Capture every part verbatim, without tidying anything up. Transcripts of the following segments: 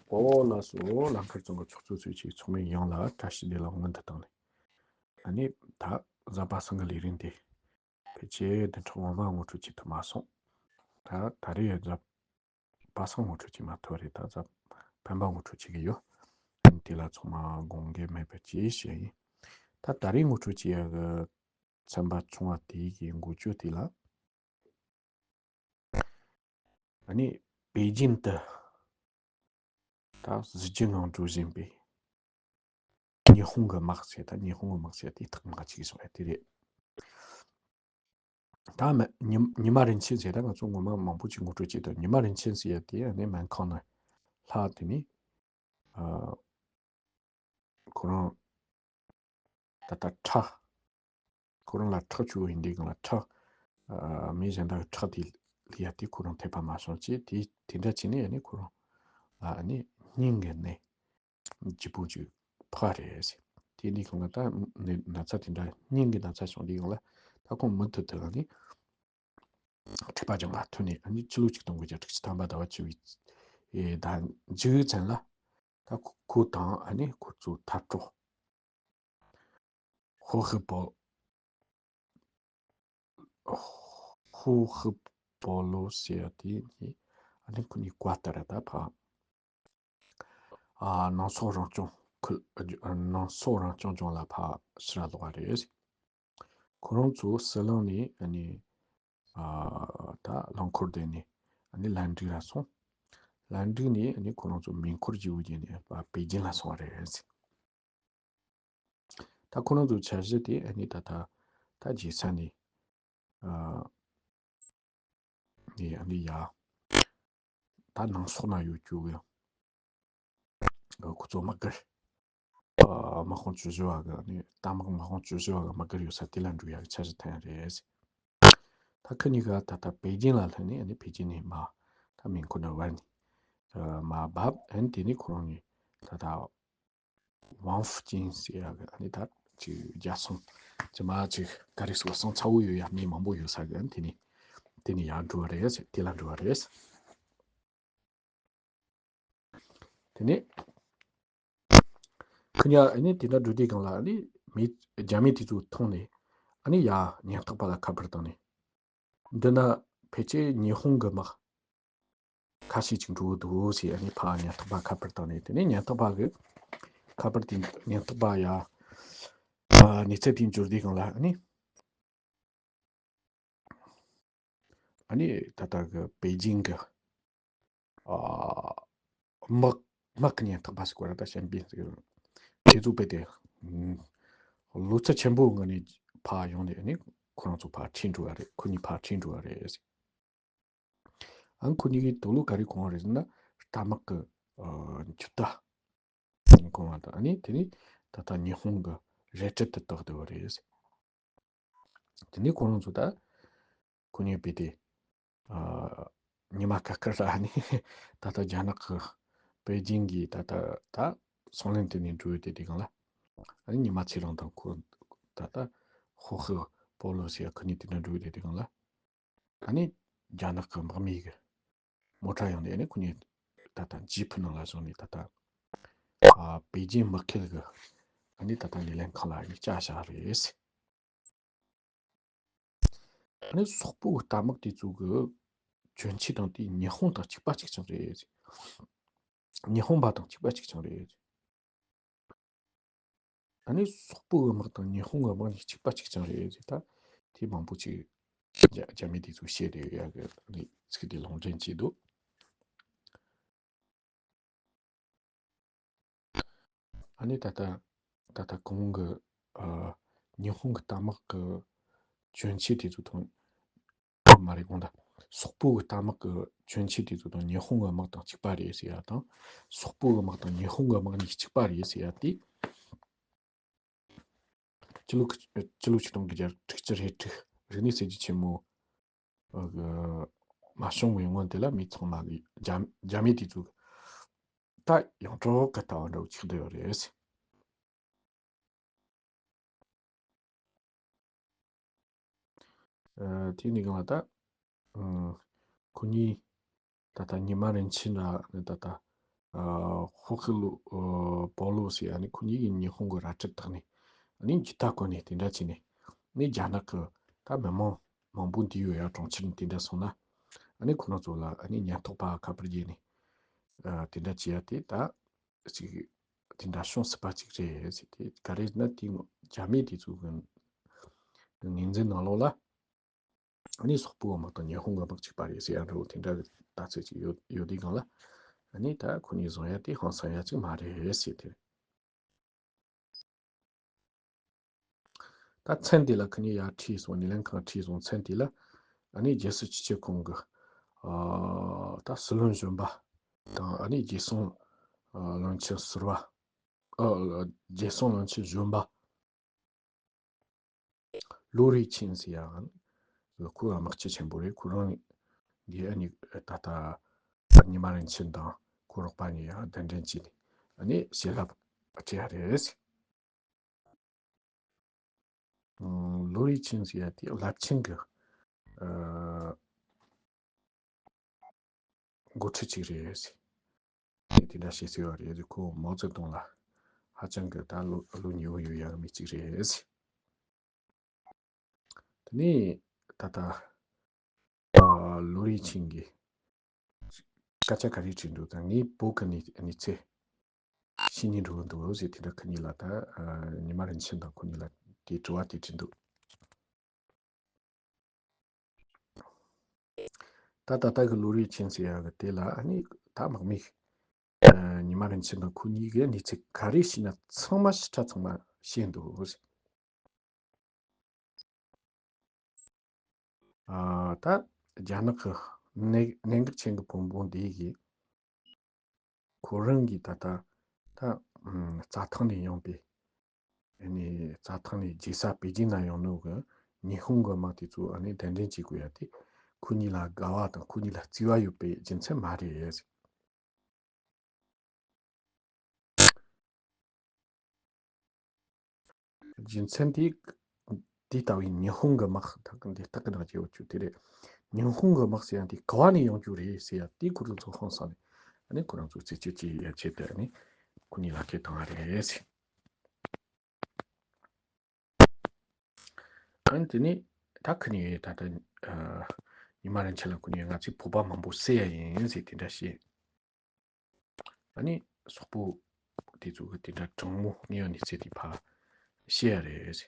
ཨོ་ལགས་སོ། ལམ་ཁར་ཚང་གི་ཕྱོགས་གཙོ་ཚོས་ཆེད་ཚོགས་མི་ཡོངས་ལ་བཀྲ་ཤིས་བདེ་ལེགས་སྔོན་དུ་བཏང་ནས། ཨ་ནི་ད་གཟའ་པ་སངས་གི་ལས་རིམ་དེ་ཕལ་ཆེར་བདུན་ཕྲག་སྔོན་མ་ངོ་སྤྲོད་བྱེད་ཐུབ་མ་སོང་། ད་ད་རེས་གཟའ་པ་སངས་ངོ་སྤྲོད་བྱེད་མ་ཐུབ་རེད། ད་གཟའ་སྤེན་པ་ངོ་སྤྲོད་བྱེད་ཀྱི་ཡོད། ཨ་ནི་དེ་ལ་ཚང་མ་དགོངས་འགལ་མེད་པ་ཅིག་བྱས་ཡིན། ད་ད་རེས་ངོ་སྤྲོད་བྱེད་ཡག་གི་ཚན་པ་ཆུང་བ་དེ་གི་འགོ་བརྗོད་དེ་ལ། ཨ་ནི་པེ་ཅིན་དུ་ད་གཟི་བརྗིད་ངང་འགྲོ་བཞིན་པའི་ཉི་ཧོང་གི་དམག་ཟེར། ད་ཉི་ཧོང་གི་དམག་ཟེར་དེ་ཐག་མ་ཆོད་སོང་བ་དེ་རེད། ད་མ་ཉི་ཉི་མ་རིན་ཆེན་ཟེར། ད་ང་ཚོ་ངོ་མ་མང་པོ་ཅིག་ངོ་སྤྲོད་བྱེད་དོ། ཉི་མ་རིན་ཆེན་ཟེར་ཡ་དེ་ཨ་ནི་སྨན་ཁང་ནས་ལྷག་དེ་ནི་ཨ། ཁོ་རང་ད་ལྟ་ཁྲག་ཁོ་རང་ལ་ཁྲག་བཅུག་ཡིན་དུས་སྒང་ལ་ཁྲག་ཨ། མི་གཞན་དག་གི་ཁྲག་དེ་ལ་ཡ་དེ་ཁོ་རང་འཐད་པ་མ་བྱུང་བྱས། དེ་དེ་འདྲ་བྱས་ནས་ཨ་ནི་ཁོ་རང་ལ་ཨ་ནི་སྙིང་གི་ནད་ལྗིད་པོ་ཅིག་ཕོག་རེད། དེ་ནས་སྒང་ལ་ད་ནད་ན་ཚ་དེ་འདྲ་སྙིང་གི་ན་ཚ་བྱུང་དུས་སྒང་ལ་ད་ཁོང་མུ་མཐུད་དུ་ཨ་ནི་མཁྲེགས་པ་རྒྱག་མ་ཐུབ་ནས། ཨ་ནི་ཕྱི་ལོ་ཆིག་སྟོང་དགུ་བརྒྱ་དྲུག་ཅུ་ཐམ་པ་ཟླ་བ་བཅུ་པའི་ཟླ་མཇུག་ཙམ་ལ་ད་ཁོ་ཁོ་དང་ཨ་ནི་ཁོ་ཚོ་དམག་གྲོགས་ཧོ་ཧི་པོ་ཧོ་ཧི་པོ་ལོ་ཟེར་ཡ་དེ་ནི་ཨ་ནི་ཁོ་གཉིས་བཀའ་ལྟར་ད་ཕ་ཨ་ནང་སོག་རང་སྐྱོང་ཁུལ་ཨ་ནང་སོག་རང་སྐྱོང་ལྗོངས་ལ་ཕར་ཕྱིར་ལོག་པ་རེད། ཁོ་རང་ཚོ་ཟི་ལིང་ནས་ཨ་ནི་ཨ་ད་རླངས་འཁོར་བསྡད་ནས་ཨ་ནི་ལན་ཀྲིག་ལ་སོང་། ལན་ཀྲིག་ནས་ཨ་ནི་ཁོ་རང་ཚོ་མེ་འཁོར་བརྗེ་པོ་བརྒྱབ་ནས་པེ་ཅིན་ལ་སོང་བ་རེད། ད་ཁོ་རང་ཚོ་འཆར་གཞི་དེ་ཨ་ནི་ད་ད་ད་རྗེས་ས་ནས་ཨ་ནི་ཨ་ནི་ཡ་ད་ནང་སོག་ནང་ཡོད་རྒྱུ་གི་ཁོ་ཚོ་དམག་སྒར་ཨ་དམག་དཔུང་བཅུ་བཞི་པ་གི་ཨ་ནི་རྟ་དམག་དམག་དཔུང་བཅུ་བཞི་པ་གི་དམག་སྒར་ཡོད་ས་དེ་ལ་འགྲོ་ཡག་གི་འཆར་གཞི་བཏིང་ཡ་རེད། ད་ཁི་གཉིས་ཀ་ད་ལྟ་པེ་ཅིན་ལ་སླེབས་ནས་ཨ་ནི་པེ་ཅིན་ནས་མར་ད་མེ་འཁོར་ནས་བར་ནས་ཨ་མར་བབས། ཨ་ནི་དེ་ནས་ཁོ་རང་གཉིས་ད་ལྟ་ཝང་ཧྥུ་ཅིན་ཟེར་ཡག་གི་ཨ་ནི་ད་ཅིག་རྒྱལ་སྲུང་ཅིག་མ་ཅིག་ག་རེ་ཟེར་བ་སང་ཚ་བོ་ཡོད་ཡ་མི་མང་པོ་ཡོད་ས་གི་ཨ་ནི་དེ་ནས་དེ་ནས་ཡར་འགྲོ་བ་རེད། དེ་ལ་འགྲོ་བ་རེད། དེ་ནས་ཁི་གཉིས་ཨ་ནི་དེ་འདྲ་འགྲོ་དུས་སྒང་ལ་ཨ་ནི་མི་རྒྱ་མི་དེ་ཚོ་མཐོང་ནས་ཨ་ནི་ཡ་ཉེན་རྟོག་པ་ལ་ཁ་པར་བཏང་ནས། འདི་ན་ཕལ་ཆེར་ཉི་ཧོང་གི་དམག་ཁ་ཤས་ཅིག་འགྲོ་གི་འདུག་ཟེར་ཨ་ནི་ཕར་ཉེན་རྟོག་པ་ཁ་པར་བཏང་ནས། དེ་ནས་ཉེན་རྟོག་པ་གི་ཁ་པར་དེ་ཉེན་རྟོག་པ་ཡ་ཨ་གནས་ཚུལ་དེ་འབྱོར་དུས་སྒང་ལ་ཨ་ནི་ཨ་ནི་ད་ལྟ་གི་པེ་ཅིན་གི་ཨ་དམག་དམག་གི་ཉེན་རྟོག་པ་ཟེར་གོ་ར། ད་གཞན་པའི་ཟེར་གི་རེད། དེ་ཚོ་དཔེ་དེ་ལོ་ཚད་ཆེན་པོ་ངོས་ནས་ཕར་ཡོང་ནས་ཨ་ནི་ཁོ་རང་ཚོ་ཕར་ཁྲིད་འགྲོ་བ་རེད། ཁོ་གཉིས་ཕར་ཁྲིད་འགྲོ་བ་རེད། ཨ་ཁོ་གཉིས་ཀྱིས་དུག་ལོག་ག་རེ་གོན་པ་རེད་ཟེར་ན་རྟ་དམག་གི་ཨ་འཇུ་རྟ་གོན་པ་དང་། ཨ་ནི་དེ་ནས་ད་ལྟ་ཉི་ཧོང་གི་རལ་གྲི་དེ་བཏགས་བསྡད་པ་རེད། དེ་ནས་ཁོ་རང་ཚོ་ད་ཁོ་གཉིས་དཔེ་དེ་ཨ་ཉི་མ་ཁ་ཁར་ཨ་ནི་ད་ལྟ་རྒྱ་ནག་གི་པེ་ཅིན་གྱི་ད་ལྟ་ད་སྲང་ལམ་དེ་ནས་འགྲོ་ཡོད་དེ་དེ་སྒང་ལ། ཨ་ནི་ཉི་མ་ཚེ་རིང་དང་ཁོ་ད་ལྟ་ཧོ་ཧི་པོ་ལོ་ཟེར་ཡ་ཁོ་གཉིས་དེ་འདྲ་འགྲོ་ཡོད་དེ་དེ་སྒང་ལ། ཨ་ནི་རྒྱ་ནག་གི་དམག་མི་གི་མོ་ཊ་ཡོང་ནས་ཨ་ནི་ཁོ་གཉིས་ད་ལྟ་ཇི་ཕི་ནང་ལ་བཟུང་ནས་ད་ལྟ་ཨ་པེ་ཅིན་དམག་ཁུལ་གི་ཨ་ནི་ད་ལྟ་ལས་ལེན་ཁང་ལ་ཨ་ནི་བཅར་བཞག་རེད། ཨ་ནི་སོག་པོ་གི་རྟ་དམག་དེ་ཚོ་གི་གྱོན་ཆས་དང་དེ་ཉི་ཧོང་དང་གཅིག་པ་གཅིག་རྐྱང་རེད། ཉི་ཧོང་པ་དང་གཅིག་པ་གཅིག་རྐྱང་རེད། ཨ་ནི་སོག་པོ་གི་དམག་དང་ཉི་ཧོང་གི་དམག་གཉིས་གཅིག་པ་གཅིག་རྐྱང་རེད་ཟེར། ད་དེ་མང་པོ་ཅིག་རྒྱ་རྒྱ་མི་དེ་ཚོས་བཤད་བསྡད་ཡོད་ཡ་གི་ཨ་ནི་ཚིག་དེ་ལུང་འདྲེན་བྱས་འདུག་ཨ་ནི་ད་ལྟ་ད་ལྟ་གོང་གི་ཨ་ཉི་ཧོང་གི་རྟ་དམག་གི་གྱོན་ཆས་དེ་ཚོ་དང་། མ་རེད། གོང་ད་སོག་པོ་གི་རྟ་དམག་གི་གྱོན་ཆས་དེ་ཚོ་དང་ཉི་ཧོང་གི་དམག་དང་གཅིག་པ་རེད་ཟེར་ཡ་དང་། སོག་པོ་གི་དམག་དང་ཉི་ཧོང་གི་དམག་གཉིས་གཅིག་པ་རེད་ཟེར་ཡ་དེ། སྤྱི་ལོ་སྤྱི་ལོ་ཆིག་སྟོང་དགུ་བརྒྱ་དྲུག་ཅུ་རེ་དྲུག་རིག་གནས་གསར་བརྗེ་ཆེན་མོ་གི་མ་བྱུང་བའི་སྔོན་དེ་ལ་མི་ཚང་མ་གི་རྒྱ་རྒྱ་མི་དེ་ཚོ་ད་ཡོངས་གྲགས་གི་ལྟ་བ་འདྲ་བོ་ཆགས་བསྡད་ཡོད་རེད། ཨ་དེ་ནས་གང་ལ་ད་ཨ་ཁོ་གཉིས་ད་ལྟ་ཉི་མ་རིན་ཆེན་ལ་ནི་ད་ལྟ་ ཨ་ཧོ་ཁི་ལུ་ཨ་པོ་ལོ་ཟེར་ཨ་ནི་ཁོ་གཉིས་ཀྱིས་ཉི་ཧོང་གི་རལ་གྲི་བཏགས་ནས་ཨ་ནི་འགྱིག་ཐག་བཀོད་ནས་དེ་འདྲ་བྱས་ནས་ཨ་ནི་རྒྱ་ནག་གི་ད་མི་མང་མང་པོ་འདུས་ཡོད་ཡ་གྲོང་ཁྱེར་ནས་དེ་འདྲ་སོང་ན་ཨ་ནི་ཁོ་རང་ཚོ་ལ་ཨ་ནི་ཉེན་རྟོག་པ་ཁ་པར་བརྒྱབ་ནས་ཨ་དེ་འདྲ་བྱས་ཡ་དེ་ད་ཅིག་དེ་འདྲ་བྱུང་སྲིད་པ་ཅིག་རེད་ཟེར་ཏེ། ག་རེ་ཟེར་ན་དེ་རྒྱ་མི་དེ་ཚོ་གི་ངོས་འཛིན་ནང་ལོགས་ལ། ཨ་ནི་སོག་པོའི་དམག་དང་ཉི་ཧོང་གི་དམག་གཅིག་པ་རེད་ཟེར་ཡ་འདྲ་བོ་དེ་འདྲ་གི་ལྟ་ཚུལ་ཅིག་ཡོད་ཡོད་དུས་སྒང་ལ། ཨ་ནི་ད་ཁོ་གཉིས་བཟུང་ཡ་དེ་ཧང་སང་ཡ་ཅིག་མ་རེད་ཟེར་ཏེ། ད་མཚན་དེ་ལ་ཁོ་གཉིས་ཡར་ཁྲིད་སོང་། སྣེ་ལེན་ཁང་ཁྲིད་སོང་། མཚན་དེ་ལ་ཨ་ནི་རྒྱལ་སྲིད་སྤྱི་ཁྱབ་ཁང་གི་ཨ་ད་སྲིད་བློན་གཞོན་པ་དང་ཨ་ནི་རྒྱལ་སྲུང་ཨ་བློན་ཆེན་ཟུར་པ། ཨ་རྒྱལ་སྲུང་བློན་ཆེན་གཞོན་པ། ལུའུ་རུའེ་ཆིན་ཟེར་ཡ་ཁོ་དམག་སྤྱི་ཆེན་པོ་རེད། ཁོ་རང་གིས་ཨ་ནི་ད་ལྟ་ཉི་མ་རིན་ཆེན་དང་ཁོའི་རོགས་པ་གཉིས་ཡང་གདན་འདྲེན་བྱས་ནས་ཨ་ནི་བྱིན་རླབས་སྤྲད་ཡ་རེད། ཨང་། ལུའུ་རུའེ་ཆིན་ཟེར་ཡ་དེ་རླབས་ཆེན་གྱི་ཨ་འགོ་ཁྲིད་ཅིག་རེད། དེ་དེ་འདྲ་བཤད་སྲོལ་ཡོད་རེད། ཁོ་མའོ་ཙེ་ཏུང་ལ་ཧ་ཅང་གི་ད་བློ་བློ་ཉེ་བོ་ཡོད་ཡག་མི་ཅིག་རེད། དེ་ནས་ད་ལྟ་ཨ་ལུའུ་རུའེ་ཆིན་གྱིས་སྐད་ཆ་ག་རེ་དྲིས་འདུག་ད། ངའི་བུ་གི་གནས་གནས་ཚུལ་ཤེས་སྙིང་འདོད་འདུག་ཟེར་དེ་འདྲ་ཁོ་གཉིས་ལ་ད་ཨ་ཉི་མ་རིན་ཆེན་དང་ཁོ་གཉིས་ལ་དེ་དྲི་བ་དེ་དྲིས་འདུག་ད་ད་ལྟ་གི་ལུའུ་རུའེ་ཆིན་ཟེར་ཡ་གི་དེ་ལ་ཨ་ནི་ད་དམག་མི་ཨ་ཉི་མ་རིན་ཆེན་དང་ཁོ་གཉིས་ཀྱི་གནས་ཚུལ་ག་རེ་ཤེས་ན་ཚང་མ་ཞིབ་ཕྲ་ཚང་མ་ཤེས་འདུག་ཨ་ད་རྒྱ་ནག་གི་གནད་གནད་འགག་ཆེན་གྱི་བུ་མོ་འདི་གིས་ཁོ་རང་གིས་ད་ལྟ་ད་ཨམ་རྩྭ་ཐང་ནས་ཡོང་པའི་ཨ་ནི་རྩྭ་ཐང་ནས་རྒྱལ་ས་པེ་ཅིན་ན་ཡོང་ནོ་གི་ཉི་ཧོང་གི་དམག་དེ་ཚོ་ཨ་ནི་གདན་འདྲེན་བྱེད་དགོས་ཡ་དེ་ཁོ་གཉིས་ལ་དགའ་བ་དང་ཁོ་གཉིས་ལ་བརྩེ་བ་ཡོད་པའི་རྒྱུ་མཚན་མ་རེད། རྒྱུ་མཚན་དེ་དེ་ལྟ་བུའི་ཉི་ཧོང་གི་དམག་ད་གི་འདི་ལྟ་གི་ནང་བརྗེ་བོ་བཅུ་དེ་རེད། ཉི་ཧོང་གི་དམག་ཟེར་ཡ་དེ་ག་བ་ནས་ཡོང་རྒྱུ་རེད་ཟེར་ཡ་དེ་ཁོ་རང་ཚོ་ཧང་སང་ནས་ཨ་ནི་ཁོ་རང་ཚོ་རྩད་གཅོད་བྱེད་ཡ་ཆེད་དུ་ཨ་ནི་ཁོ་གཉིས་ལ་སྐད་བཏང་བ་རེད་ཟེར། ཨ་ནི་དེ་ནས་ད་ཁོ་གཉིས་ད་ལྟ་ཨ་ཉི་མ་རིན་ཆེན་ལ་ཁོ་གཉིས་ང་ཚོས་བོད་པ་མང་པོ་བསད་ཡ་ཡིན་ཟེར་དེ་འདྲ་བཤད། ཨ་ནི་སོག་པོ་དེ་ཚོ་གི་དེ་འདྲ་དྲང་མོ་དངོས་ཡོད་གནས་ཚུལ་དེ་ཕར་བཤད་ཡ་རེད།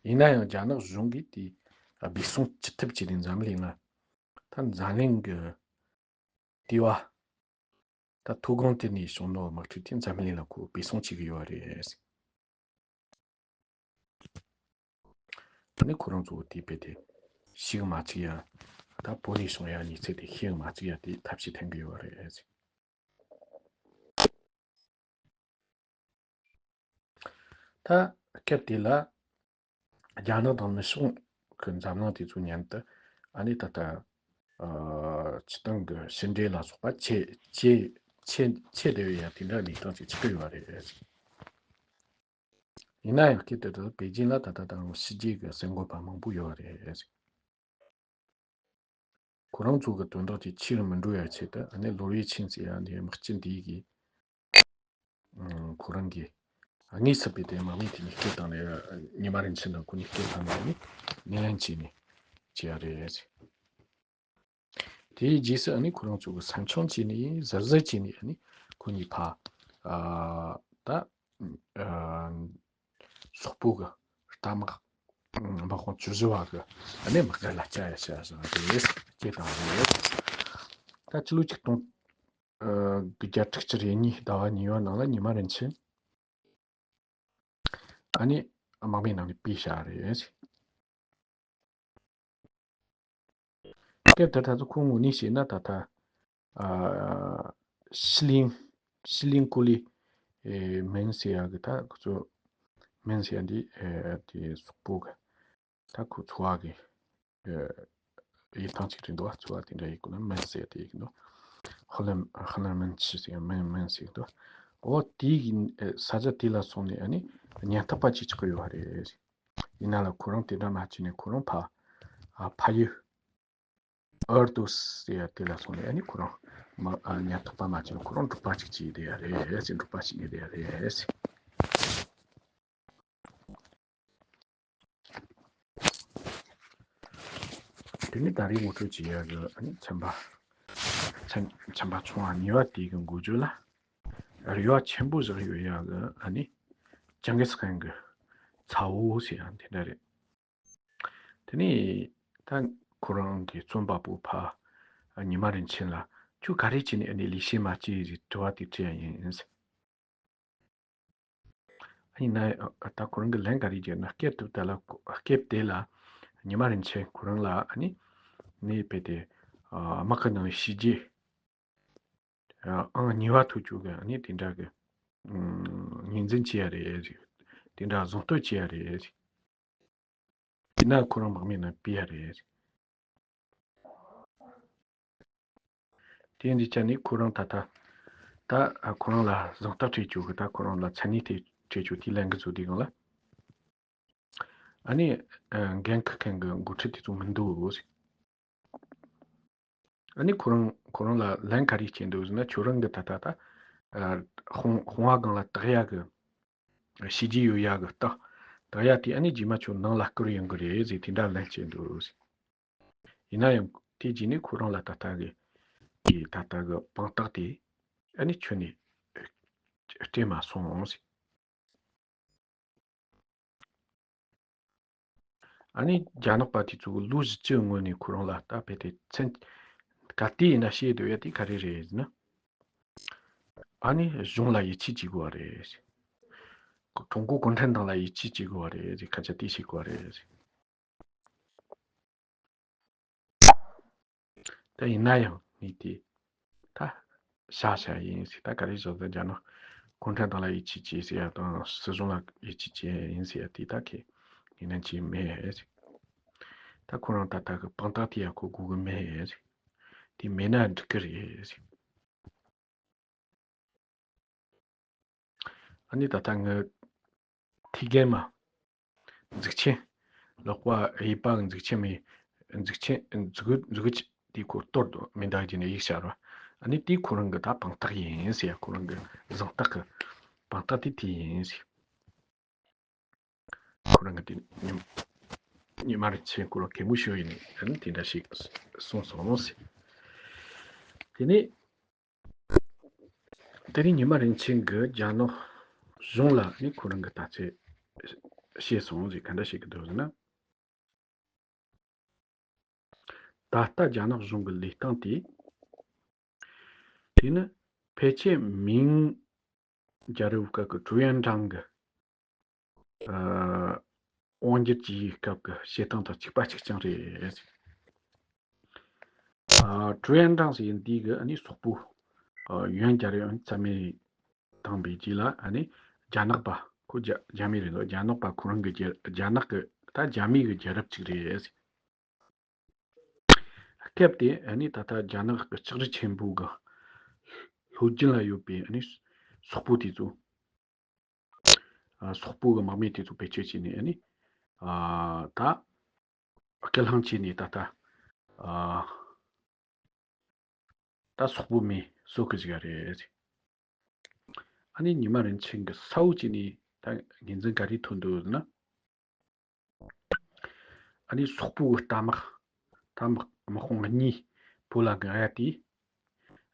ཡིན་ན་ཡང་རྒྱ་ནག་གཞུང་གིས་དེ་སྦས་གསང་ཅི་ཐུབ་བྱས་ནས་འཛམ་གླིང་ལ་ད་འཛམ་གླིང་གི་ལྟེ་བ་ད་མཐོ་སྒང་དེ་ནས་བྱུང་ནོ་དམག་འཁྲུག་དེ་འཛམ་གླིང་ལ་ཁོ་སྦས་གསང་བྱེད་ཀྱི་ཡོད་རེད། ཨ་ནི་ཁོ་རང་ཚོ་དེ་བས་དེ་ཤེས་མ་ཚིག་ཡ། ད་བོད་ནས་བྱུང་ཡ་གནས་ཚུལ་དེ་ཤེས་མ་ཚིག་ཡ་དེ་ཐབས་ཤེས་འཐེན་གི་ཡོད་རེད། ད་སྐབས་དེ་ལ་རྒྱ་ནག་དང་ནུབ་ཕྱོགས་ཀྱི་འཛམ་གླིང་དེ་ཚོ་མཉམ་དུ་ཨ་ནི་ད་ལྟ་ཨ་སྤྱི་བཏང་གི་ཕྱི་འབྲེལ་ལ་སོགས་པ་ཆེ་ཆེ་ཆེ་ཆེ་བསྡད་ཡོད་ཡ་དེ་འདྲ་གནས་སྟངས་ཅིག་ཆགས་ཀྱི་ཡོད་རེད། ཡིན་ན་ཡང་སྐབས་དེ་དུས་པེ་ཅིན་ལ་ད་ལྟ་དང་ཕྱི་རྒྱལ་གྱི་གསར་འགོད་པ་མང་པོ་ཡོད་རེད། ཁོ་རང་ཚོ་གི་དོན་དག་དེ་ཕྱིར་མི་འགྲོ་ཡ་ཆེད་དུ་ཨ་ནི་ལོ་རེ་ཆིན་ཟེར་ཡ་ནི་དམག་སྤྱི་འདི་གིས་ཨང་ཁོ་རང་གིས་དངོས་སུ་ཕེབས་ཏེ་དམག་མི་དེ་གཉིས་སྐད་བཏང་ནས་ཉི་མ་རིན་ཆེན་དང་ཁོ་གཉིས་སྐད་བཏང་ནས་ནི་སྣེ་ལེན་བྱས་ནས་བྱས་ཡ་རེད། དེའི་རྗེས་སུ་ཨ་ནི་ཁོ་རང་ཚོ་གི་ས་མཆོང་བྱས་ནས་གཟབ་གཟབ་བྱས་ནས་ཨ་ནི་ཁོ་གཉིས་ཕ་ཨ་ད་ཨ་སོག་པོ་གི་རྟ་དམག་དམག་དཔུང་བཅུ་བཞི་བ་གི་ཨ་ནི་དམག་སྒར་ལ་བཅར་ཡ་བྱས་ཟིན་པ་རེད། སྐད་བཏང་བ་རེད། ད་ཕྱི་ལོ་ཆིག་སྟོང་ཨ་དགུ་བརྒྱ་དྲུག་ཅུ་རེ་གཉིས་ཟླ་བ་གཉིས་པ་ནང་ལ་ཉི་མ་རིན་ཆེན་ཨ་ནི་དམག་མི་ནང་ནས་ཕུད་བཞག་རེད། སྐབས་དེར་ད་ཚོ་ཁོང་ངོས་ནས་བཤད་ན་ད་ལྟ་ཨ་ཤི་ལིང་ཤི་ལིང་ཀོ་ལི་ཨེ་མིན་ཟེར་ཡ་གི་ད་ཁོ་ཚོ་མིན་ཟེར་ཡ་འདི་ཨེ་དེ་སོག་པོ་གི་ད་ཁོ་ཚོ་བ་གི་ཨེ་ཡིན་ཐང་ཅིག་རེད་འདུག་ཚོ་བ་དེ་འདྲ་ཡིན་དགོས་ན་མིན་ཟེར་ཡ་དེ་ཡིན་འདུག་ཧ་ལམ་ཧ་ལམ་མིན་ཆི་ཟེར་ཡ་མིན་མིན་ཟེར་འདུག་འོ་དེ་གི་ཨེ་ས་ཆ་དེ་ལ་སོང་ནས་ཨ་ནི་ཉེན་རྟོག་པ་ཅིག་ཆགས་ཀྱི་ཡོད་རེད། ཡིན་ན་ལ་ཁོ་རང་དེ་འདྲ་མ་བྱས་ནས་ཁོ་རང་ཕ་ཨ་ཕ་ཡུལ་ཨར་ཏོ་ཟེར་ཡ་དེ་ལ་སོང་ནས་ཨ་ནི་ཁོ་རང་ མ་ཨ་ཉ་ཐག་པ་མ་བྱས་ན་ཁོ་རང་འབྲོག་པ་ཅིག་བྱས་བསྡད་ཡ་རེད་ཟེར། འབྲོག་པ་ཞིག་ཡིན་བསྡད་ཡ་རེད་ཟེར། དེ་ནི་ད་རེས་ངོ་སྤྲོད་བྱེད་ཡ་གི་ཨ་ནི་ཚན་པ་ཚན་ཚན་པ་ཆུང་བ་གཉིས་པ་དེ་གི་འགོ་བརྗོད་ལ། རེ་བ་ཆེན་པོ་བཞག་ཡོད་ཡ་གི་ཨ་ནི་ཅིང་གིས་ཁན་གི་ཚ་བོ་ཟེར་ཡ་དེ་འདྲ་རེད། དེ་ནས་ད་ཁོ་རང་གི་རྩོམ་པ་པོ་ཕ་ཉི་མ་རིན་ཆེན་ལ་ཁྱོད་ག་རེ་བྱས་ནས་ཨ་ནི་ལས་བྱེད་མ་བྱས་ཟེར་དྲི་བ་དེ་དྲིས་ཡ་ཡིན། ཡིན་ན་ད་ཁོ་རང་གི་ལན་ག་རེ་བརྒྱབ་ན་སྐབས་དེ་ལ་སྐབས་དེ་ལ་ཉི་མ་རིན་ཆེན་ཁོ་རང་ལ་ཨ་ནི་ནི་དཔེ་དེ་དམག་གི་ནང་བྱས་རྗེས། ཨང་གཉིས་པ་ཐོབ་ཆོག་གི་ཨ་ནི་དེ་འདྲ་གི་ངོས་འཛིན་བྱས་ཡ་རེད། དེ་འདྲ་གཟེངས་བསྟོད་བྱས་ཡ་རེད། དེ་ན་ཁོ་རང་དམག་མིའི་ནང་ཕུད་ཡ་རེད། དེ་འདི་ཆ་ནི་ཁོ་རང་ད་ལྟ་ད་ཁོ་རང་ལ་གཟེངས་རྟགས་སྤྲད་ཆོག་གི་ད་ཁོ་རང་ལ་མཚན་གནས་དེ་སྤྲད་ཆོག་དེ་ལན་གི་བཟོ་དེ་གང་ལ། ཨ་ནི་འགན་འཁུར་མཁན་གི་འགོ་ཁྲིད་དེ་ཚོ་མི་འདུག་ཨ་ནི་ཁོ་རང་ཁོ་རང་ལ་ལན་ག་རེ་བྱས་འདུག་ཟེར་ན་ཁྱོད་རང་གི་ད་ལྟ་ད་དཔུང་དཔུང་བ་སྒང་ལ་བཏགས་ཡ་གི་བྱས་རྗེས་ཡོད་ཡ་གི་རྟགས་བཏགས་ཡ་དེ་ཨ་ནི་རྗེས་མ་ཁྱོད་ནང་ལ་བསྐུར་ཡོང་གི་རེད་ཟེར་དེ་འདྲ་ལན་བྱས་འདུག་ཡིན་ན་ཡང་དེ་རྗེས་ནས་ཁོ་རང་ལ་ད་ལྟ་གི་དེ་ད་ལྟ་གི་དཔང་རྟགས་དེ་ཨ་ནི་ཁྱོན་ནས་སྤྲད་མ་སོང་ཟེར། ཨ་ནི་རྒྱ་ནག་པ་དེ་ཚོ་ལོ་བཞི་བཅུ་སྔོན་ནས་ཁོ་རང་ལ་ལྟ་བས་ཏེ་མཚན་ག་དུས་ཡིན་ན་བཤད་སྡོད་ཡ་དེ་ག་རེ་རེད་ཟེར་ན། ཨ་ནི་གཞུང་ལ་ཡིད་ཆེས་བྱེད་དགོས་པ་རེད། ཀྲུང་གོ་གུང་ཁྲན་ཏང་ལ་ཡིད་ཆེས་བྱེད་དགོས་པ་རེད་ཟེར། སྐད་ཆ་དེ་བཤད་དགོས་པ་རེད་ཟེར། ད་ཡིན་ན་ཡང་ངས་དེ་ད་བཞག་བཞག་ཡིན་ཟེར། ད་ག་རེ་བཟོ་ད་རྒྱ་ནག་གུང་ཁྲན་ཏང་ལ་ཡིད་ཆེས་བྱེད་ཟེར་ཡ་དང་སྲིད་གཞུང་ལ་ཡིད་ཆེས་བྱེད་ཡིན་ཟེར་ཡ་དེ་ད་ཁྱེད་ངས་ནན་གྱིས་མེད་ཟེར། ད་ཁོ་རང་ད་ལྟ་གི་དཔང་རྟགས་དེ་ཡ་ཁོ་དགོས་གི་མེད་ཟེར། དེ་མེད་ན་འགྲིག་གི་རེད་ཟེར། ཨ་ནི་ད་ལྟ་ངའི་ཐིག་རྒན་མ་འཛུགས་ཆེན་ལག་པ་གཡས་པ་འཛུགས་ཆེན་མའི་འཛུགས་ཆེན་འཛུགས་འཛུགས་དེ་ཁོ་གཏོར་དུ་མེ་མདའ་བརྒྱུད་ནས་ཡིག་ཤར་བ། ཨ་ནི་དེ་ཁོ་རང་གི་ད་དཔང་རྟགས་ཡིན་ཟེར། ཁོ་རང་གི་གཟེངས་རྟགས་ཀྱི་དཔང་རྟགས་དེ་དེ་ཡིན་ཟེར། ཁོ་རང་གི་དེ་ཉི་ཉི་མ་རིན་ཆེན་ཁོ་རང་གད་མོ་ཤོར་ཡིན་ནས་ཨ་ནི་དེ་འདྲ་ཞིག་གསུངས་སོང་ཟེར། དེ་ནས། དེ་རིང་ཉི་མ་རིན་ཆེན་གྱིས་རྒྱ་ནག་གཞུང་ལ་ནི་ཁོ་རང་གི་ལྟ་ཚུལ་བཤད་སོང་ཟེར། ག་འདྲ་བཤད་ཀྱི་འདུག་ཟེར་ན། ད་ལྟ་རྒྱ་ནག་གཞུང་གི་ལས་སྟངས་དེ། དེ་ནི་ཕལ་ཆེར་མིང་རྒྱལ་རབས་སྐབས་ཀྱི་ཀྲུའུ་ཡན་ཀྲང་གི་ཨ། དབང་སྒྱུར་གྱི་སྐབས་ཀྱི་བྱེད་སྟངས་དང་གཅིག་པ་གཅིག་རྐྱང་རེད། ཨ། ཀྲུའུ་ཡན་ཀྲང་ཟེར་འདི་གི་ཨ་ནི་སོག་པོ་ཨ། ཡོན་རྒྱལ་རབས་རྩ་མེད་བཏང་པའི་རྗེས་ལ་ཨ་ནི་རྒྱ་ནག་པ་ཁོ་རྒྱ་རྒྱ་མི་རེད་འདུག་རྒྱ་ནག་པ་ཁོ་རང་གི་རྒྱ་རྒྱ་ནག་གི་ད་རྒྱ་མི་གི་རྒྱལ་རབས་གཅིག་རེད། སྐབས་དེ་ཨ་ནི་ད་ལྟ་རྒྱ་ནག་གི་ལྕགས་རི་ཆེན་པོ་གི་ལྷོ་རྒྱུད་ལ་ཡོད་པའི་ཨ་ནི་སོག་པོ་དེ་ཚོ། ཨ། སོག་པོ་གི་དམག་མི་དེ་ཚོ་བེད་སྤྱོད་བྱས་ནས་ཨ་ནི། ཨ། ད་སྐུལ་སློང་བྱས་ནས་ད་ལྟ། ཨ། ད་སོག་པོ་མི་གསོད་གི་བཅུག་ག་རེད། ཨ་ནི་ཉི་མ་རིན་ཆེན་གྱི་ས་འོག་ཅིག་ནས་ད་ངོས་འཛིན་ག་རེ་ཐོན་འདུག་ཟེར་ན། ཨ་ནི་སོག་པོ་གི་རྟ་དམག་རྟ་དམག་དམག་དཔུང་གཉིས་བོད་ལ་འགག་ཡ་དེ།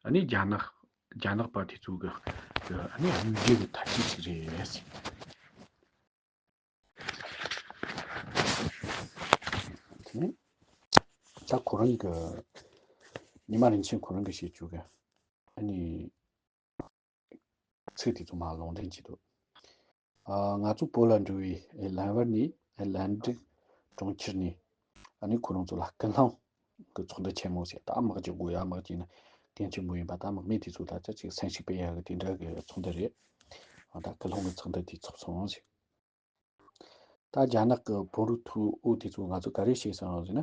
ཨ་ནི་རྒྱ་ནག་རྒྱ་ནག་པ་དེ་ཚོ་གི་གི་ཨ་ནི་གཡོ་སྒྱུ་གི་ཐབས་ཤེས་ཤིག་རེད། དེ་ནས་ད་ཁོ་རང་གི་ཉི་མ་རིན་ཆེན་ཁོ་རང་གི་བཤད་རྒྱུ་གི་ཨ་ནི་ཚིག་དེ་ཚོ་མར་ལུང་འདྲེན་བྱེད་དོ། ཨ། ང་ཚོ་བོད་ལ་འགྲོ་བའི་ལམ་བར་ནས་ལན་ཀྲིག་གྲོང་ཁྱེར་ནས་ཨ་ནི་ཁོ་རང་ཚོ་ལ་སྐུལ་སློང་གི་ཚོགས་འདུ་ཆེན་མོ་ཟེར། ད་དམག་རྒྱག་དགོས་ཡ་དམག་རྒྱག་ན་གལ་ཆེན་པོ་ཡིན་པ། ད་དམག་མི་དེ་ཚོ་ད་ཆ་ཅིག་སེམས་ཤུགས་སྤེལ་ཡ་གི་དེ་འདྲ་གི་ཚོགས་འདུ་རེད། ཨ། ད་སྐུལ་སློང་གི་ཚོགས་འདུ་དེ་ཚོགས་སོང་ཟེར། ད་རྒྱ་ནག་གི་བོད་རིགས་མཐོ་བོ་དེ་ཚོ་ང་ཚོ་ག་རེ་བཤད་སོང་ཟེར་ན།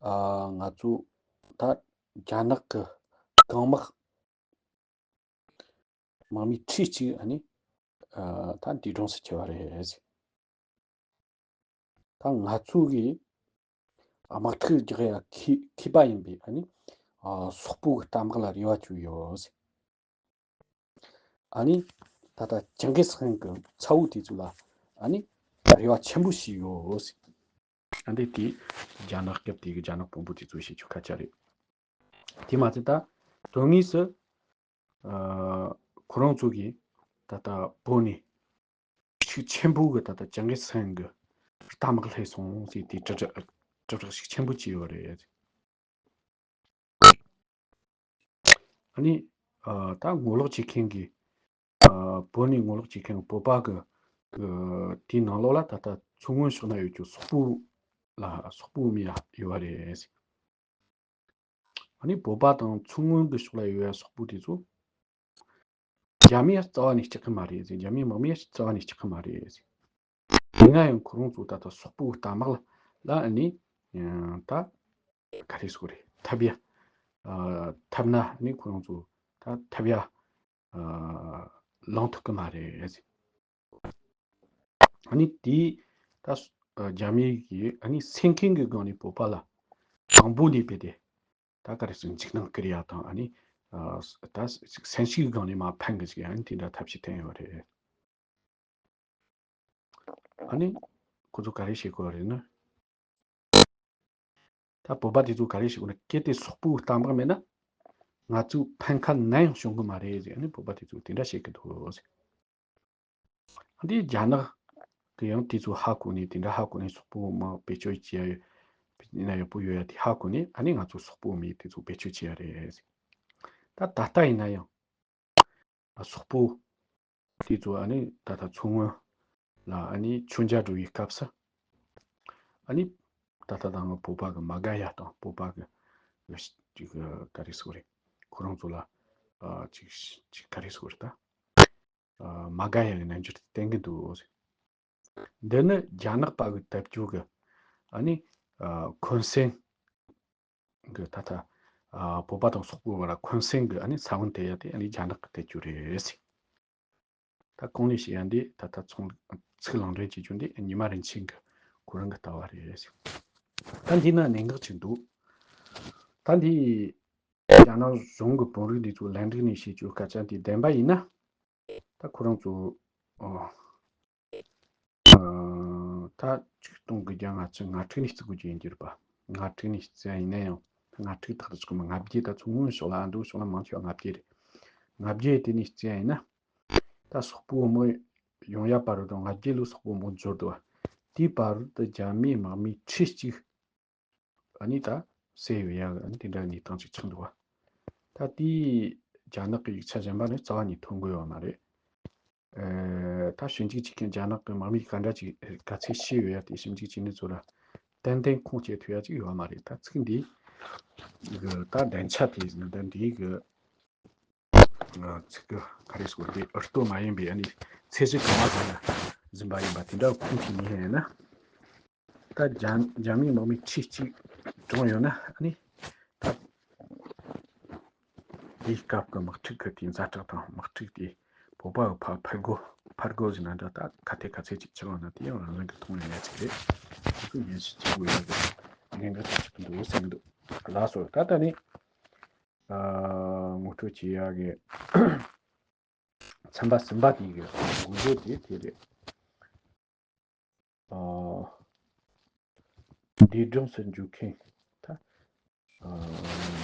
ཨ། ང་ཚོ་ད་རྒྱ་ནག་གི་གང་དམག་དམག་མི་ཁྲི་གཅིག་ཨ་ནི་ཨ། ད་འདས་གྲོངས་སུ་གྱུར་བ་རེད། ད་ང་ཚོ་གི་ དམག་འཁྲུག་རྒྱག་ཡ་མཁས་མཁས་པ་ཡིན་པས། ཨ་ནི་ཨ་སོག་པོ་གི་རྟ་དམག་ལ་རེ་བ་བཅོལ་ཡོད་ཟེར། ཨ་ནི་ད་ལྟ་ཅིང་གིས་ཧན་གི་ཚ་བོ་དེ་ཚོ་ལ་ཨ་ནི་རེ་བ་ཆེན་པོ་ཞིག་ཡོད་ཟེར། ཨ་འདི་དེ་རྒྱ་ནག་སྐབས་དེ་གི་རྒྱ་ནག་དཔོན་པོ་དེ་ཚོས་བཤད་རྒྱུ་སྐད་ཆ་རེད། དེ་མ་ཚད་ད་དོན་དངོས་སུ་ཨ་ཁོ་རང་ཚོ་གིས་ད་ལྟ་བོད་ནས་ཤུགས་ཆེན་པོ་གི་ད་ལྟ་ཅིང་གིས་ཧན་གི་རྟ་དམག་སླེབས་སོང་ཟེར་དེ་དྲིལ་བསྒྲགས་ཤུགས་ཆེན་པོ་བྱས་ཡོད་རེད། ཨ་ནི་ཨ་ད་ངོ་ལོག་བྱེད་མཁན་གྱི་ཨ་བོད་ནས་ངོ་ལོག་བྱེད་མཁན་བོད་པ་གི་གི་དེའི་ནང་ལོགས་ལ་ད་ལྟ་མཚོ་སྔོན་ཕྱོགས་ན་ཡོད་རྒྱུ་སོག་པོ་ལ་སོག་པོ་མི་ཡ་ཡོད་པ་རེད། ཨ་ནི་བོད་པ་དང་མཚོ་སྔོན་གྱི་ཕྱོགས་ལ་ཡོད་པའི་སོག་པོ་དེ་ཚོ་རྒྱ་མིའི་རྩ་བ་ནས་སྐྲག་གི་མ་རེད་ཟེར། རྒྱ་མིའི་དམག་མིའི་རྩ་བ་ནས་སྐྲག་གི་མ་རེད་ཟེར། ཡིན་ན་ཡང་ཁོ་རང་ཚོ་ད་ལྟ་སོག་པོའི་རྟ་དམག་ལ་ཨ་ནི་ད་ག་རེ་ཟེར་དགོས་རེད། ཐབས་ཡ་ཨ་ཐབས་ན་ཨ་ནི་ཁོ་རང་ཚོ་ད་ཐབས་ཡ་ཨ་ལངས་ཐུབ་ཀྱི་མ་རེད་ཟེར། ཨ་ནི་དེས་ད་སོ་ཨ་རྒྱ་མི་གིས་ཨ་ནི་སེམས་ཁམས་ཀྱི་སྒང་ནས་བོད་པ་ལ་དང་པོ་ནས་བྱས་ཏེ་ད་ག་རེ་ཟེར། འཇིགས་སྣང་སྐུལ་ཡ་དང་། ཨ་ནི་ཨ་ད་སེམས་ཤུགས་སྒང་ནས་མར་འཕེན་གི་ཅིག་ཨ་ནི་དེ་འདྲ་ཐབས་ཤེས་བསྟན་ཡོད་རེད། ཨ་ནི་ཁོ་ཚོ་ག་རེ་བྱེད་དགོས་རེད་ན། ད་བོད་པ་དེ་ཚོ་ག་རེ་བྱེད་དགོས་ན། གལ་ཏེ་སོག་པོའི་རྟ་དམག་མེད་ན་ང་ཚོའི་ཕན་ཁ་ནམ་ཡང་བྱུང་གི་མ་རེད་ཟེར། ཨ་ནི་བོད་པ་དེ་ཚོ་དེ་འདྲ་བཤད་ཀྱི་འདུག་ཟེར། ཨ་ནི་རྒྱ་ནག་གི་ཡང་དེ་ཚོ་ཧ་གོ་ནས། དེ་འདྲ་ཧ་གོ་ནས་སོག་པོ་དམག་བེད་སྤྱོད་བྱེད་ཡ་ཡོད་ན་ཡག་པོ་ཡོད་ཡ་དེ་ཧ་གོ་ནས། ཨ་ནི་ང་ཚོ་སོག་པོ་མི་དེ་ཚོ་བེད་སྤྱོད་བྱེད་ཡ་རེད་ཟེར། ད་ད་ལྟ་ཡིན་ན་ཡང་སོག་པོ་དེ་ཚོ་ཨ་ནི་ད་ལྟ་མཚོ་སྔོན་ལ་ཨ་ནི་མཆོད་མཇལ་འགྲོ་བའི་སྐབས་སུ། ཨ་ནི་ད་ལྟ་ད་ང་བོད་པ་གི་མ་དགའ་ཡ་དང་། བོད་པ་གི་ཅིག་ག་རེ་ཟེར་དགོས་རེད། ཁོ་རང་ཚོ་ལ་ཨ་ཅིག་ཅིག་ག་རེ་ཟེར་དགོས་རེད། ད་ཨ་མ་དགའ་ཡ་གི་རྣམ་འགྱུར་དེ་བསྟན་གི་འདུག། འདི་ནི་རྒྱ་ནག་པ་གི་དལ་འབྱོར་གི་ཨ་ནི་ཨ་འཁོན་སེམས་གི་ད་ལྟ་ཨ་བོད་པ་དང་སོག་པོའི་བར་འཁོན་སེམས་གི་ཨ་ནི་ས་བོན་དེ་ཡ་དེ་ཨ་ནི་རྒྱ་ནག་གི་དལ་འབྱོར་རེད་ཟེར། ད་གོང་ནས་བཤད་ཡ་འདི་ད་ལྟ་ཚོང་ཚིག་ལག་འབྲེལ་བྱེད་རྒྱུ་འདི་ཉི་མ་རིན་ཆེན་གི་ཁོ་རང་གི་ལྟ་བ་རེད་ཟེར། ད་འདི་ན་གནད་འགག་ཅིག་འདུག། ད་འདི་རྒྱ་ནག་གཞུང་གི་དཔོན་རིགས་འདི་ཚོ་ལན་ཀྲིག་ནས་བཤད་རྒྱུ་སྐད་ཆ་འདི་བདེན་པ་ཡིན་ན། ད་ཁོ་རང་ཚོ་ཨ་ཨ་ད་ཆིག་སྟོང་དགུ་བརྒྱ་ལྔ་བཅུ་ང་དྲུག་ནས་བརྩི་དགོས་ཀྱི་ཡིན་རྒྱུ་རེད་པ། ང་དྲུག་ནས་བརྩི་ཡ་ཡིན་ན་ཡང་ད་ང་དྲུག་ཐག་ཏུ་ཆོད་གི་མ། ལྔ་བརྒྱད། ད་མཚོ་སྔོན་ཕྱོགས་ལ་ཨ་མདོ་ཕྱོགས་ལ་མང་ཆེ་བ་ལྔ་བརྒྱད་རེད། ལྔ་བརྒྱད་དེ་ནས་བརྩི་ཡ་ཡིན་ན། ད་སོག་པོའི་དམག་ཡོང་ཡ་བར་དུ་དང་ལྔ་བརྒྱད་ལོ་སོག་པོའི་དམག་འབྱོར་འདུག་བ། དེའི་བར་དུ་རྒྱ་མིའི་དམག་མི་ཁྲི་གཅིག་ཨ་ནི་ད་བསད་ཡོད་ཡ་གི་ཨ་ནི་དེ་འདྲ་གནས་སྟངས་ཅིག་ཆགས་འདུག་བ། ད་དེའི་རྒྱ་ནག་གི་ཡིག་ཆ་གཞན་པ་ནས་རྩ་བ་ནས་ཐོན་གི་ཡོད་མ་རེད། ཨེ་ད་ཞིབ་འཇུག་བྱེད་མཁན་རྒྱ་ནག་གི་དམག་མིས་ག་འདྲ་ཅིག་ག་ཚད་ཤི་ཡོད་ཡ་དེ་ཞིབ་འཇུག་བྱེད་མཁན་ཚོ་ལ་ཏན་ཏན་ཁུངས་སྐྱེལ་ཐུབ་ཡ་ཅིག་ཡོད་མ་རེད། ད་ཚིག་འདི་གི་ད་བདེན་ཆ་དེ་ད་འདི་གི་ཚིག་གི་ག་རེ་ཟེར་དགོས་རེད། འུར་རྡོ་མ་ཡིན་པའི་ཨ་ནི་ཚད་གཞི་གང་ལ་གང་ལ་ཟིན་པ་ཡིན་པ་དེ་འདྲ་ཁུངས་སྐྱེལ་ནི་ཡིན་ན། ད་རྒྱ་རྒྱ་མིའི་དམག་མི་ཁྲི་གཅིག་གྲོངས་ཡོད་ན། ཨ་ནི་ད་དེའི་སྐབས་ཀྱི་དམག་འཁྲུག་གི་དེའི་ཛ་དྲག་དང་དམག་འཁྲུག་དེ་བོད་པ་གི་ཕར་ཕར་རྒོལ་ཕར་རྒོལ་ཟེར་ན་འདྲ། ད་ག་ཐད་ག་ཚད་ཅིག་ཆགས་ཡོད་ན་དེ་ཡང་རང་རང་གི་མཐོང་ཡོད་ཡ་ཅིག་རེད། ཁོ་ཚོ་ཉན་ཞིབ་བྱེད་དགོས་ཡ་གི་གནད་འགག་ཅིག་ཆགས་ཀྱི་འདུག་བསམ་གྱི་འདུག། ལགས་སོ། ད་ད་ནི་ཨ་ངོ་སྤྲོད་བྱེད་ཡ་གི་ཚན་པ་གསུམ་པ་དེ་གི་འགོ་བརྗོད་དེ་དེ་རེད། ཨ་འདས་གྲོངས་སུ་འགྲོ་མཁན་ད་ཨ་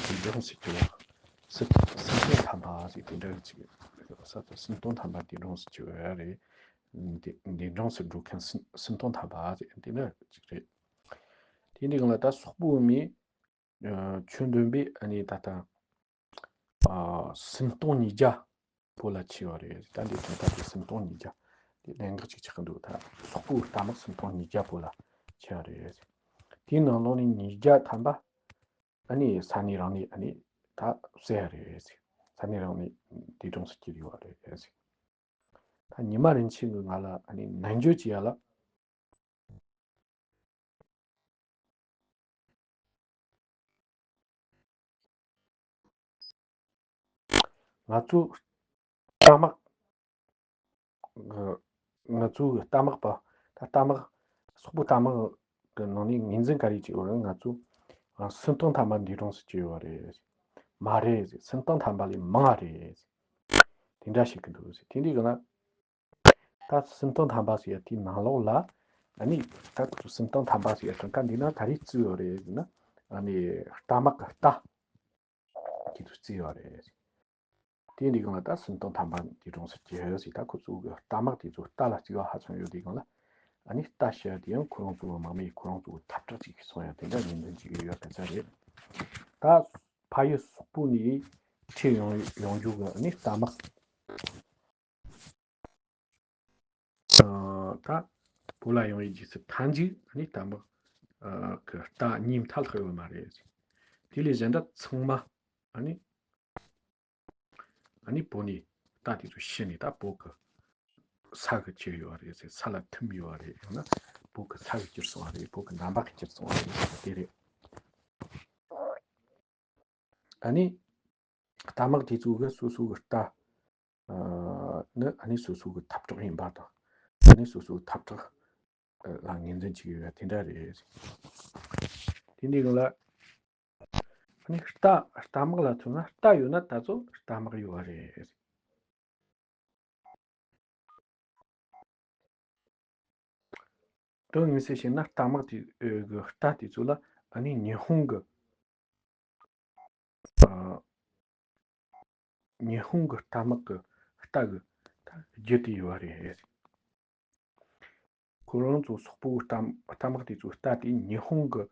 འདས་གྲོངས་སུ་གྱུར་བ་སུམ་སུམ་སྟོང་ཐམ་པ་ཟེར་དེ་འདྲ་ཅིག་ས་ཆ་སུམ་སྟོང་ཐམ་པ་འདས་གྲོངས་སུ་གྱུར་བ་རེད། འདས་འདས་གྲོངས་སུ་འགྲོ་མཁན་སུམ་སུམ་སྟོང་ཐམ་པ་ཟེར་དེ་འདྲ་ཅིག་རེད། དེ་འདྲའི་སྒང་ལ་ད་སོག་པོའི་མི་ཨ་ཁྱོན་བསྡོམས་པས་ཨ་ནི་ད་ལྟ་ཨ་སུམ་སྟོང་ཉིས་བརྒྱ་བོད་ལ་ཆེ་བ་རེད། ད་འདི་དོན་དག་དེ་སུམ་སྟོང་ཉིས་བརྒྱ་དེ་གནད་འགག་ཅིག་ཆགས་ཀྱི་འདུག། ད་སོག་པོའི་རྟ་དམག་སུམ་སྟོང་ཉིས་བརྒྱ་བོད་ལ་ཆེ་བ་རེད། དེའི་ནང་ལོགས་ནས་ཉིས་བརྒྱ་ཐམ་པ་ཨ་ནི་ས་གནས་རང་ནས་ཨ་ནི་ད་བསད་ཡ་རེད། ས་གནས་རང་ནས་འདས་གྲོངས་སུ་གྱུར་ཡོད་རེད། ད་ཉི་མ་རིན་ཆེན་གྱིས་ང་ལ་ཨ་ནི་ནན་བརྗོད་བྱེད་ཡ་ལ། ང་ཚོ་རྟ་དམག་ང་ཚོའི་རྟ་དམག་པ་ད་རྟ་དམག་སོག་པོ་རྟ་དམག་ གི་ནང་ནས་ངོས་འཛིན་ག་རེ་བྱས་ཡོད་རེད། ང་ཚོ་ཨ་སུམ་སྟོང་ཐམ་པ་འདས་གྲོངས་སུ་གྱུར་ཡོད་རེད། མ་རེད། སུམ་སྟོང་ཐམ་པ་ལས་མང་བ་རེད། དེ་འདྲ་ཞིག་གི་འདུག་དེ་འདྲའི་གི་ན། ད་སུམ་སྟོང་ཐམ་པ་ཟེར་ཡ་དེའི་ནང་ལོགས་ལ། ཨ་ནི་ད་སུམ་སྟོང་ཐམ་པ་ཟེར་ཡ་དང་ཀ་འདི་ན་ག་རེ་བརྩིས་ཡོད་རེད་ཟེར་ན། ཨ་ནི་རྟ་དམག་གི་རྟ་དེ་ཚོ་བརྩིས་ཡོད་རེད། དེ་འདི་གང་ལ་ད་སུམ་སྟོང་ཐམ་པ་འདས་གྲོངས་སུ་གྱུར་ཟེར། ད་ཁོ་ཚོ་གི་རྟ་དམག་དེ་ཚོ་རྟ་ལ་བརྩི་བ་ཧ་ཅང་ཡོད། དེ་གང་ལ་ཨ་ནི་རྟ་ཞེས་དེ་ཡང་ཁོ་རང་ཚོ་གི་དམག་མི་ཁོ་རང་ཚོ་གི་ཐབས་གྲགས་ཅིག་སོང་ཡ་དེ་འདྲ་ངོས་འཛིན་བྱེད་ཀྱི་ཡོད་སྐད་ཆ་རེད། ད་ཕ་ཡུལ་སོག་པོ་ནས་ཁྲིད་ཡོང་ཡོང་རྒྱུ་གི་ཨ་ནི་རྟ་དམག་ཨ་ད་བོད་ལ་ཡོང་བའི་རྗེས་སུ་མཐའ་མཇུག་ཨ་ནི་རྟ་དམག་ཨ་གི་རྟ་གཉིས་མཐའ་ལྷག་ཡོད་མ་རེད། དེ་ལས་གཞན་དག་ཚང་མ་ཨ་ནི་ཨ་ནི་བོད་ནས་རྟ་དེ་ཚོ་ཤི་ནས་ད་བོད་གི་ས་གི་གྱུར་ཡོད་རེད་ཟེར། ས་ལ་ཐིམ་ཡོད་རེད། ཡང་ན་བོད་གི་ས་གི་གྱུར་སོང་བ་རེད། བོད་གི་འདམ་བག་གི་གྱུར་སོང་བ་རེད་ཟེར་དེ་རེད། ཨ་ནི་རྟ་དམག་དེ་ཚོ་གི་སོ་སོ་གི་རྟ་ཨ་ནི་ཨ་ནི་སོ་སོ་གི་ཐབས་གྲགས་ཡིན་པ་དང་། ཨ་ནི་སོ་སོ་གི་ཐབས་གྲགས་ལ་ངོས་འཛིན་བྱེད་ཀྱི་ཡོད་དེ་འདྲ་རེད། དེ་འདྲའི་སྒང་ལ་ཨ་ནི་རྟ་རྟ་དམག་ལ་མཚོན་ན་རྟ་ཡོད་ན་ད་ཚོ་རྟ་དམག་ཡོད་པ་རེད། དོན་དངོས་སུ་བཤད་ན་རྟ་དམག་དེ་ཨ་གི་རྟ་དེ་ཚོ་ལ་ཨ་ནི་ཉི་ཧོང་གི་ཨ་ཉི་ཧོང་གི་རྟ་དམག་གི་རྟ་གི་ད་རྒྱུད་དེ་ཡོད་པ་རེད། ཁོ་རང་ཚོ་སོག་པོའི་རྟ་རྟ་དམག་དེ་ཚོའི་རྟ་དེ་ཉི་ཧོང་གི་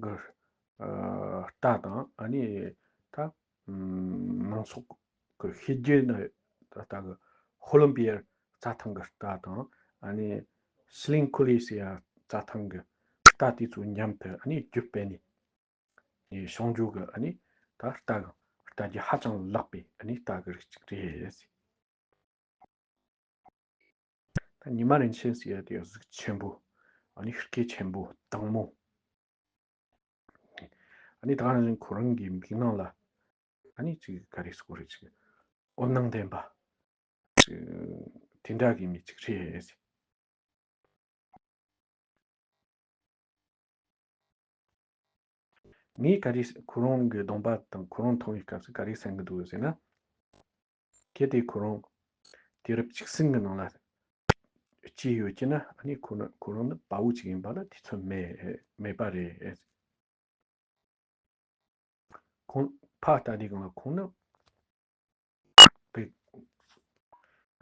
གི་ཨ་རྟ་དང་ཨ་ནི་ད་ཨམ་མང་ཚོགས་ཀྱི་ཤེས་རྒྱུད་ནི་ད་ལྟ་གི་ཧོ་ལམ་པི་ཡར་རྩྭ་ཐང་གི་རྟ་དང་ཨ་ནི་སི་ལིང་ཁོ་ལི་སི་ཡ་རྩྭ་ཐང་གི་རྟ་དེ་ཚོ་མཉམ་དུ་ཨ་ནི་རྒྱུད་སྤེལ་ནས་ནས་བྱུང་རྒྱུ་གི་ཨ་ནི་ད་རྟ་གི་རྟ་རྒྱུད་ཧ་ཅང་ལེགས་པའི་ཨ་ནི་རྟ་གི་རིགས་གཅིག་རེད། ད་ཉི་མ་རིན་ཆེན་ཟེར་ཡ་དེ་གཟུགས་ཆེན་པོ། ཨ་ནི་སྐེ་ཆེན་པོ་དྭངས་མོ། ཨ་ནི་ད་ག་ནང་བཞིན་ཁོ་རང་གི་མིག་ནང་ལ་ཨ་ནི་ཅིག་ག་རེ་ཟེར་དགོས་རེད། ཅིག་འོད་སྣང་ལྡན་པ་ཅིག་དེ་འདྲ་གི་མི་ཅིག་རེད། ངས་ག་རེ་ཁོ་རང་གི་གདོང་པ་དང་ཁོ་རང་མཐོང་བའི་སྐབས་སུ་ག་རེ་བསམ་གི་འདུག་ཟེར་ན། གལ་ཏེ་ཁོ་རང་དུས་རབས་བཅུ་གསུམ་གི་ནང་ལ་སྐྱེས་ཡོད་ཀྱི་ན་ཨ་ནི་ཁོ་ན་ཁོ་རང་ནི་དཔའ་བོ་ཅིག་ཡིན་པ་ལ་དུས་ཚོད་མེད་མེད་པ་རེད། ཁོང་ཕ་ལྟ་དུས་སྒང་ལ་ཁོང་ནི་དཔེ་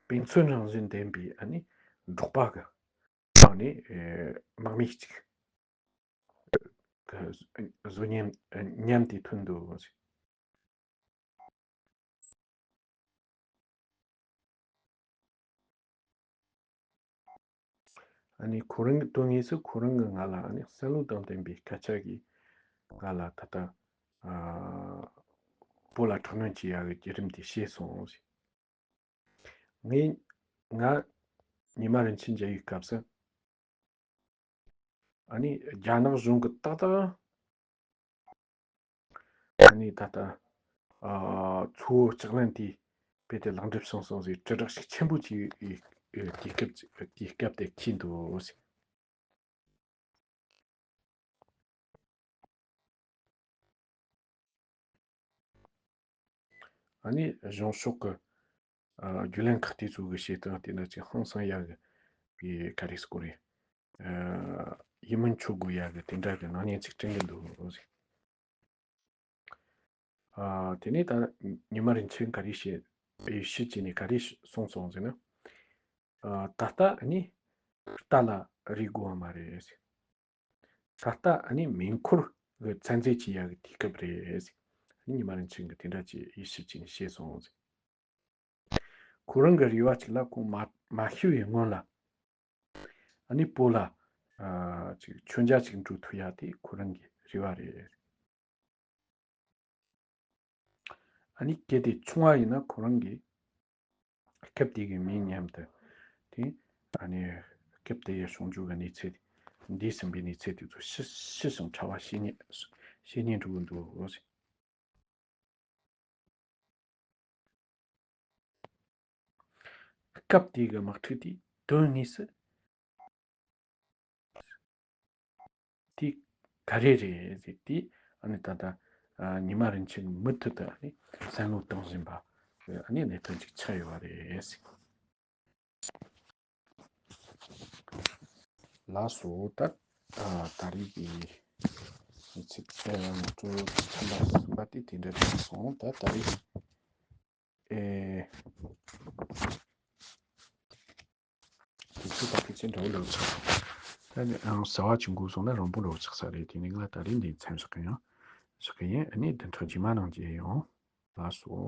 དཔེ་མཚོན་རང་བཞིན་ལྡན་པའི་ཨ་ནི་འབྲོག་པ་གི་ཨ་ནི་ཨེ་དམག་མི་གཅིག་གི་གཟུགས་བརྙན་ཨེ་བརྙན་དེ་ཐོན་འདུག་ཨ་ནི་ཁོ་རང་གི་དོན་དངོས་སུ་ཁོ་རང་གི་ང་ལ་ཨ་ནི་བསམ་བློ་དང་ལྡན་པའི་སྐད་ཆ་གིས་ང་ལ་ད་ལྟ་ཨ་བོད་ལ་དྲག་གནོན་བྱེད་ཡག་གི་བརྒྱུད་རིམ་དེ་ཤེས་སོང་ཟེར། ངས་ང་ཉི་མ་རིན་ཆེན་མཇལ་བའི་སྐབས་སུ་ཨ་ནི་རྒྱ་ནག་གཞུང་གི་ཏག་ཏག་ཨ་ནི་ད་ལྟ་ཨ་མཚོ་བོད་ལྕགས་ལམ་དེ་རྦད་དེ་ལེགས་འགྲུབ་བྱུང་སོང་ཟེར་དྲིལ་བསྒྲགས་ཤུགས་ཆེན་པོ་བྱས་པའི་དུས་སྐབས་དུས་སྐབས་དེ་འཁེལ་འདུག་ཟེར། ཨ་ནི་གཞུང་ཕྱོགས་ཀྱི་ཨ་བརྒྱུད་ལམ་ཁག་དེ་ཚོ་གི་བྱེད་སྟངས་དེ་འདྲ་ཅིག་ཧང་སང་ཡག་གི་བའི་ག་རེ་ཟེར་དགོས་རེད། ཨ་ཡིད་སྨོན་འཆོར་དགོས་ཡག་གི་དེ་འདྲ་གི་སྣང་བརྙན་ཅིག་སྤྲད་གི་འདུག་ཟེར། ཨ་དེ་ནས་ད་ཉི་མ་རིན་ཆེན་ག་རེ་བཤད་ཡེ་ཤུ་བྱས་ནས་ག་རེ་གསུངས་སོང་ཟེར་ན། ཨ་ད་ལྟ་ནི་རྟ་ལ་རེ་དགོས་པ་མ་རེད་ཟེར། ད་ལྟ་ཨ་ནི་མེ་འཁོར་གི་ཚན་རྩལ་གྱི་ཡག་གི་དུས་སྐབས་རེད་ཟེར། ཨ་ནི་ཉི་མ་རིན་ཆེན་གྱིས་དེ་འདྲ་ཅིག་ཡེ་ཤུ་བྱས་ནས་བཤད་སོང་ཟེར། ཁོ་རང་གི་རེ་བ་ཅིག་ལ་ཁོང་མ་མ་ཤི་བའི་སྔོན་ལ་ཨ་ནི་བོད་ལ་ཨ་ཅིག་མཆོད་མཇལ་ཅིག་འགྲོ་ཐུབ་ཡག་དེ་ཁོ་རང་གི་རེ་བ་རེད། ཨ་ནི་གལ་ཏེ་བྱུང་བ་ཡིན་ན་ཁོ་རང་གིས་སྐབས་དེ་གི་མི་མཉམ་དུ་དེ་ཨ་ནི་སྐབས་དེ་ཡི་བྱུང་རྒྱུ་གི་གནས་ཚུལ་འདས་ཟིན་པའི་གནས་ཚུལ་དེ་ཚོ་ཤི་ཤི་ཞིང་ཕྲ་བ་བཤད་ཉན་བཤད་ཉན་འགྲོ་གི་འདུག་སྐབས་དེ་གི་དམག་འཁྲུག་དེ་དོན་དངོས་སུ་ ད་རེས་རེད་ཟེར་དུས་ཨ་ནི་ད་ལྟ་ཉི་མ་རིན་ཆེན་མུ་མཐུད་དུ་ཨ་ནི་བསམ་བློ་གཏོང་བཞིན་པ་ཨ་ནི་གནད་དོན་ཅིག་ཆགས་ཡོད་པ་རེད། ལགས་སོ། ད་ད་རེས་ཀྱི་ཚིག་ཚིག་ཚན་པ་གསུམ་པ་དེ་དེ་འདྲ་ཆགས་སོང་། ད་ད་རེས་ཨེ། དུས་ཚོད་དང་ཕལ་ཆེར་འདྲ་བོ་ལོས་ཆགས། ད་ནི་ཨང་ཟ་བ་ཅིག་འགོས་སོང་ན་རིང་པོ་ལོས་ཆགས་ས་རེད། དེ་ནི་ང་ད་རེས་འདི་མཚམས་བཞག་གི་ཡིན། བཞག་གི་ཡིན། ཨ་ནི་བདུན་ཕྲག་རྗེས་མ་ནང་མཇལ་ཡོང་། ལགས་སོ།